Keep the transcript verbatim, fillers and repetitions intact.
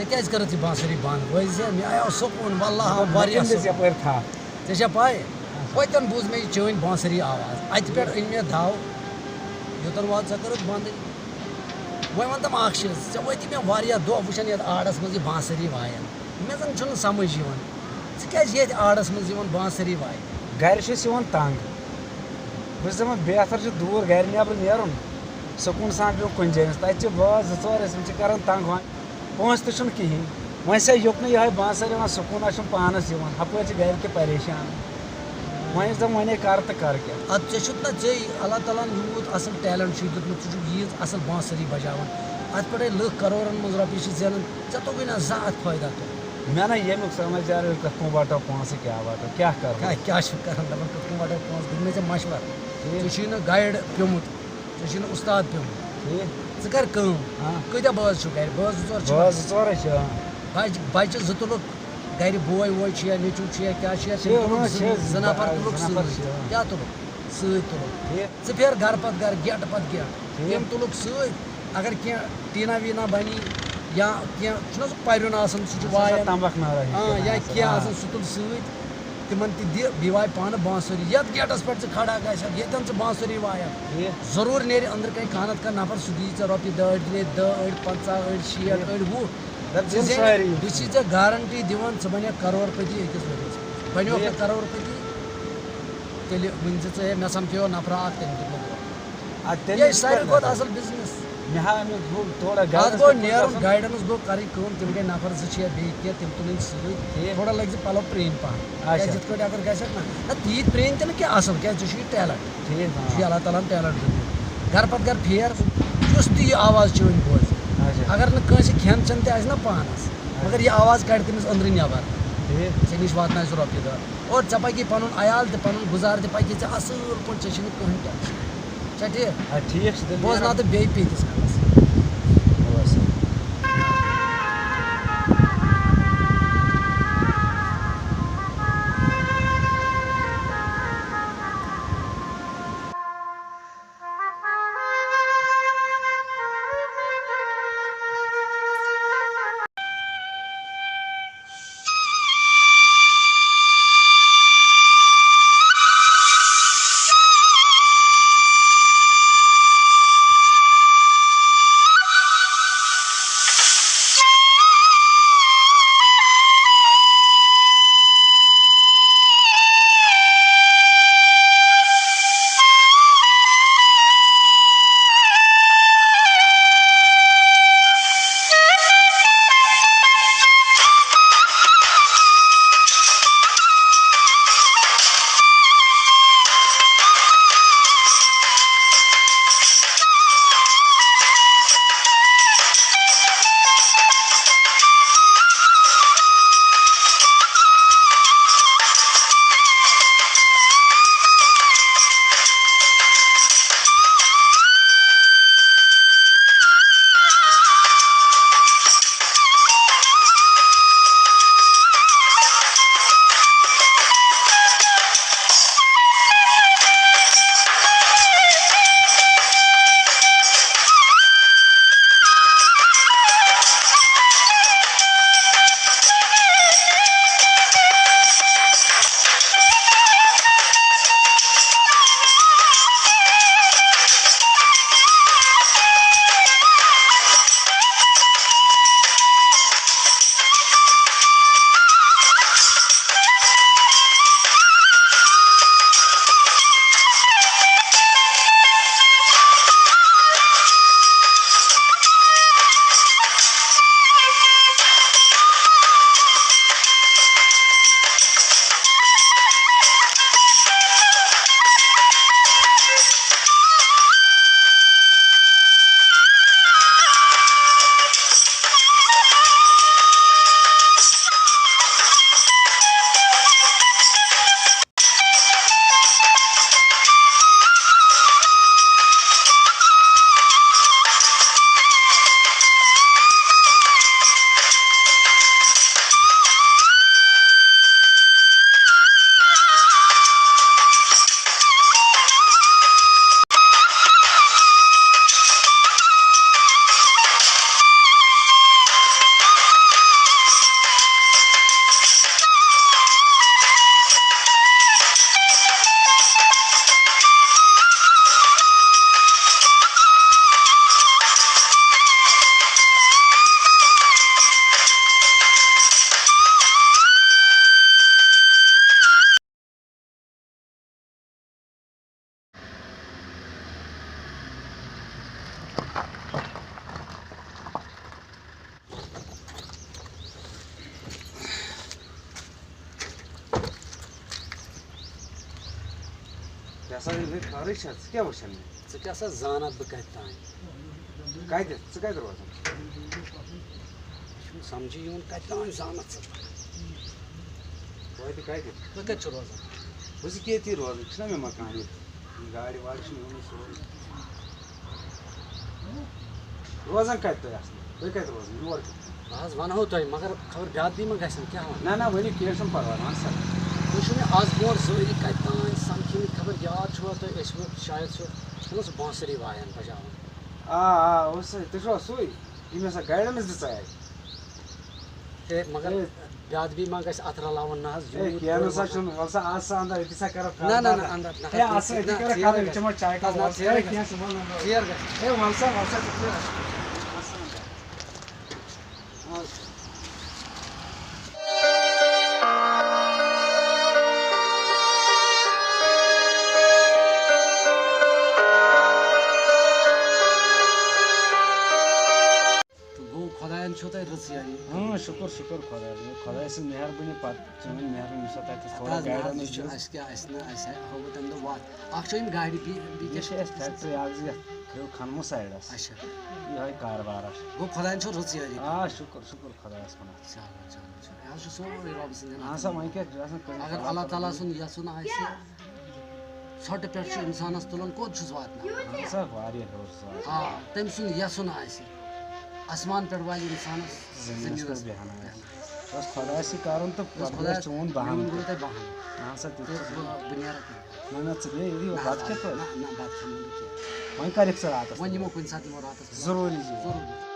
کیٛازِ کٔرٕتھ یہِ بانسری بنٛد؟ وٲے زِ مےٚ آیو سکوٗن، واللہ آو واریاہ أمِس سکوٗن۔ یَپٲرۍ تھپھ۔ ژےٚ چھےٚ پَے؟ ہوٚتٮ۪ن بوٗز مےٚ یہِ چٲنۍ بانسری آواز۔ اَتہِ پٮ۪ٹھ أنۍ مےٚ دَو، یوٚتَن وات ژےٚ کٔرٕتھ بنٛدٕے۔ وۄنۍ وَن تہٕ مےٚ اَکھ چیٖز، ژےٚ وٲتی مےٚ واریاہ دۄہ وٕچھان یَتھ آڑَس منٛز یہِ بانسری وایان۔ مےٚ زَن چھُنہٕ سَمٕجھ یِوان، ژٕ کیٛازِ ییٚتھۍ آڑَس منٛز یِوان بانسری وایہِ؟ گَرِ چھِ أسۍ یِوان تنٛگ۔ بہٕ چھُس دَپان، بہتر چھُ دوٗر گَرِ نٮ۪برٕ نیرُن، سکوٗن سان بِہُن کُنہِ جایہِ۔ تَتہِ چھِ بٲژ زٕ ژور، أسۍ، یِم چھِ کَران تنٛگ وۄنۍ۔ پونٛسہٕ تہِ چھُنہٕ کِہیٖنۍ۔ وۄنۍ چھےٚ یُکنُے یِہوٚے بانسر یِوان، سکوٗن نہ چھُنہٕ پانَس یِوان، ہُپٲرۍ چھِ گَرِ تہِ پریشان۔ وۄنۍ ٲسۍ دَپان، وۄنۍ ہے کَرٕ تہٕ کَرٕ کیٛاہ؟ اَدٕ ژےٚ چھُتھ نہ ژےٚ، اللہ تعالیٰ ہَن یوٗت اَصٕل ٹیلنٹ چھُے دیُتمُت، ژٕ چھُکھ ییٖژ اَصٕل بانسری بَجاوان، اَتھ پٮ۪ٹھَے لُکھ کَرورَن منٛز رۄپیہِ چھِ زینان، ژےٚ توٚگُے نہ زانٛہہ اَتھ فٲیدٕ تُلُن۔ مےٚ نہ ییٚمیُک سَمجھ آو، کَتھ کُن وَٹو پونٛسہٕ، کیٛاہ وَٹو، کیٛاہ کَرو؟ کیٛاہ، کیٛاہ چھُکھ کَران؟ دَپان، کَتھ کُن وَٹو پونٛسہٕ؟ دیُت مےٚ ژےٚ مَشوَرٕ، ٹھیٖک۔ ژےٚ چھُے نہٕ گایِڈ پیوٚمُت۔ ژےٚ چھُے نہٕ اُستاد پیوٚمُت۔ ٹھیٖک۔ ژٕ کر کٲم۔ ہاں۔ کۭتیٛاہ بٲژ چھِو گرِ؟ بٲژ زٕ ژور چھِو؟ بٲژ زٕ ژورے چھِ، آ۔ بچ-، بچہِ زٕ تُلُکھ گرِ، بوے ووے چھُ یا نیٚچوٗ چھُ یا کیٛاہ چھُ یا، تِم چھِ، تُلُکھ یِم زٕ، چھِ، زٕ نفر آ، تُلُکھ زٕ نفر سۭتۍ۔ چھِ، آ۔ کیٛاہ تُلُکھ؟ سۭتۍ تُلُکھ۔ ٹھیٖک۔ ژٕ پھیر گرٕ پتہٕ گرٕ، گیٹہٕ پتہٕ گیٹہٕ۔ ٹھیٖک۔ تِم تُلُکھ سۭتۍ۔ اگر کینٛہہ ٹیٖنا ویٖنا بنی یا کینٛہہ چھُنہ سُہ پَرُن آسان، سُہ چھُ سُہ چھُ آسان وایان۔ تمبکھ نارا ہیوٗ ہاں، کینٛہہ یا آسان، کینٛہہ آ۔ آسان، سُہ تُل سۭتۍ۔ تِمن تہِ دِ، بیٚیہِ وایہِ پانہٕ بانسُری۔ یتھ گیٹس پٮ۪ٹھ ژٕ کھڑا گژھکھ، ییٚتٮ۪ن ژٕ بانسُری وایکھ، ٹھیٖک۔ ضروٗر نیرِ أنٛدرٕ کنہِ کانٛہہ نتہٕ کانٛہہ نفر، سُہ دِیہِ ژےٚ رۄپیہِ دہ أڑۍ، دِنے دہ أڑۍ، پنٛژاہ أڑۍ، شیٹھ ٹھیٖک۔ أڑۍ، وُہ۔ دپ، ژٕ دِن زینکھ، سٲری۔ بہٕ چھُس ژےٚ گارنٹی دِوان، ژٕ بنکھ کرور پتی أکِس ؤرِیس منٛز۔ بنیوکھ نہٕ ٹھیٖک۔ کرور پتی، تیٚلہِ ؤنۍ زِ ژٕ، ہے، مےٚ سمکھیو نفرا اکھ، تٔمۍ دیُت مےٚ دۄکھٕ۔ آ، تیٚلہِ یہِ چھُ کیٛاہ ساروی کرِ کھۄتہٕ نفر؟ اصل بزنس۔ مےٚ ہا، اَمیُک گوٚو تھوڑا اَتھ گایڈنس گوٚو پٮ۪ٹھ نیرُن، آسُن۔ گایڈنس گوٚو کَرٕنۍ کٲم، تِم گٔے نفر زٕ چھِ یا بیٚیہِ کینٛہہ، تِم تُلٕنۍ سۭتۍ۔ ٹھیٖک۔ تھوڑا لٔگۍ زِ پَلو پرٛٲنۍ پَہَن۔ اچھا۔ کیٛازِ یِتھ کٲٹھۍ اگر گژھکھ نہ، نہ تیٖتۍ پرٛٲنۍ تہِ نہٕ کینٛہہ، اَصٕل، کیٛازِ ژےٚ چھُے یہِ ٹیلنٹ۔ ٹھیٖک، یہِ چھُ آ۔ اللہ تعالیٰ ہَن ٹیلنٹ دیُتمُت۔ گَرٕ پَتہٕ گَرٕ پھیر، یُس تہِ یہِ آواز چٲنۍ بوزِ۔ اچھا۔ اگر نہٕ کٲنٛسہِ کھٮ۪ن چٮ۪ن تہِ آسہِ نہ پانَس، اچھا۔ مگر یہِ آواز کَڑِ تٔمِس أنٛدرٕ نٮ۪بَر۔ ٹھیٖک۔ ژےٚ نِش واتناوِ سُہ رۄپیہِ دَہ۔ اور ژےٚ پَکی پَنُن عیال تہِ، پَنُن گُزار تہِ پَکی ژےٚ اَصٕل پٲٹھۍ، ژےٚ چھِنہٕ کٕہٕنۍ ٹٮ۪نشَن۔ چھا ٹھیٖک؟ آ، ٹھیٖک چھُ تیٚلہِ بوزناو نیران۔ تہٕ بیٚیہِ پیٖنٛتِس کھنٛڈَس۔ بَس۔ یہِ ہسا ییٚلہِ مےٚ خٲرٕے چھےٚ، ژٕ کیٛاہ وٕچھان مےٚ؟ ژٕ کیٛاہ سا زانَتھ بہٕ کَتہِ تام؟ کَتہِ؟ ژٕ کَتہِ روزان؟ مےٚ چھُنہٕ سَمجھی یِوان، کَتہِ تام زانَتھ ژٕ؟ توتہِ کَتہِ؟ ژٕ کَتہِ چھُکھ روزان؟ بہٕ چھُس ییٚتی روزان، چھُنہ مےٚ مکان ییٚتہِ۔ گاڑِ واڑِ چھِ مےٚ أنمٕژ سورُے۔ روزان کَتہِ تُہۍ اَصلی؟ تُہۍ کَتہِ روزان؟ یور کَتہِ؟ بہٕ حظ وَنہو تۄہہِ، مگر خبر بے ادبی ما گژھن، کیٛاہ وَنہٕ؟ نہ، نہ، ؤنِو، کینٛہہ چھُنہٕ پَرواے، وَن سا۔ تُہۍ چھِو مےٚ آز برونٛٹھ زٕ ؤری کَتہِ تام سَمکھیمٕتۍ، خبر یاد چھُوا تۄہہِ، أسۍ وٲتۍ شاید سُہ، چھُنہ سُہ بانسُری وایان، بَجاوان؟ آ، آ، اوس سُے، تُہۍ چھِوا سُے، ییٚمۍ ہسا گایڈَنٕس دِژے اَتہِ؟ ہے، مگر ہے۔ بے ادبی ما گژھِ اَتھ رَلاوُن نہ حظ، ہے، یوٗت کینٛہہ نہ بوٚڑ سا مَسلہٕ۔ چھُنہٕ، وَلہٕ سا، آز سا اَنٛدر، أتی سا کَرو نہ، نہ، نہ، کَتھ باتھ۔ اَنٛدر نہ، ہے، نہ، آز سا أتی نہ، کَرو ژیر کَتھ، أتی گژھِ۔ چٮ۪مو چاے نہ، کَپ، نہ، وَلہٕ سا۔ ژیر ہے، گژھِ۔ کینٛہہ چھُنہٕ، وَلہٕ، وَلہٕ۔ ژیر گژھِ۔ ہے، وَلہٕ سا، وَلہٕ سا، تُہۍ کیٛاہ؟ آز سا اَنٛدر۔ آز۔ تہٕ گوٚو خۄدایَن چھو تۄہہِ رٕژ یٲری۔ اۭں، شُکُر، شُکُر خۄدایَس کُن۔ خۄداے سٕنٛز مہربٲنی پَتہٕ چٲنۍ مہربٲنی یُس ہسا تۄہہِ تھوڑا اَتھ حظ نہ حظ، گایڈَنٕس یہِ چھُ دیُت۔ اَسہِ کیٛاہ، اَسہِ نہ، اَسہِ ہا ہووٕ تَمہِ دۄہ وَتھ۔ اَکھ چھِ یِم گاڑِ بی-، بیٚیہِ یہِ کیٛاہ چھِ اَسہِ فیکٹری اَکھ زٕ یَتھ کھیوٚو کھَنمہٕ سایڈَس۔ اچھا۔ یِہوٚے کاربارا۔ گوٚو خۄدایَن چھو رٕژ یٲری۔ آ، شُکُر، شُکُر خۄدایَس کُن۔ چلو، چلو، چلو۔ یہِ حظ چھُ سورُے رۄب سٕنٛدٮ۪ن اَہَن سا، اَتھَن۔ وۄنۍ کیٛاہ چھُ آسان کٲنٛسہِ اگر اللہ تعالیٰ سُنٛد یَژھُن آسہِ، ژھۄٹہٕ پٮ۪ٹھ چھُ اِنسانَس تُلان، کوٚت چھُس واتناوان؟ اَہَن سا، واریاہ ہیوٚر سُہ واتناوان۔ آ، تٔمۍ سُنٛد یَژھُن آسہِ، آسمان پٮ۪ٹھ والہِ اِنسانَس زٔمیٖنَس زٔمیٖنَس پٮ۪ٹھ بیٚہناوِ۔ پٮ۪ٹھ۔ بَس خۄدایَس سۭتۍ کَرُن تہٕ بَس پَتہٕ گژھِ خۄدایَس چون بہانہٕ۔ میون گوٚو تۄہہِ بہانہٕ۔ اَہَن سا، تہِ تہٕ چھُ۔ بہٕ، بہٕ نیرٕ تیٚلہِ۔ نہ، نہ، ژٕ بیٚہہ ییٚتی، نہ، بَتہٕ کھٮ۪تھ نہ، وۄنۍ۔ نہ، بَتہٕ کھٮ۪مہٕ نہٕ بہٕ کینٛہہ۔ وۄنۍ کَر یِکھ ژٕ راتَس وۄنۍ پٮ۪ٹھ؟ یِمو کُنہِ ساتہٕ یِمو راتَس پٮ۪ٹھ۔ ضروٗری، ضروٗری۔ ضروٗری۔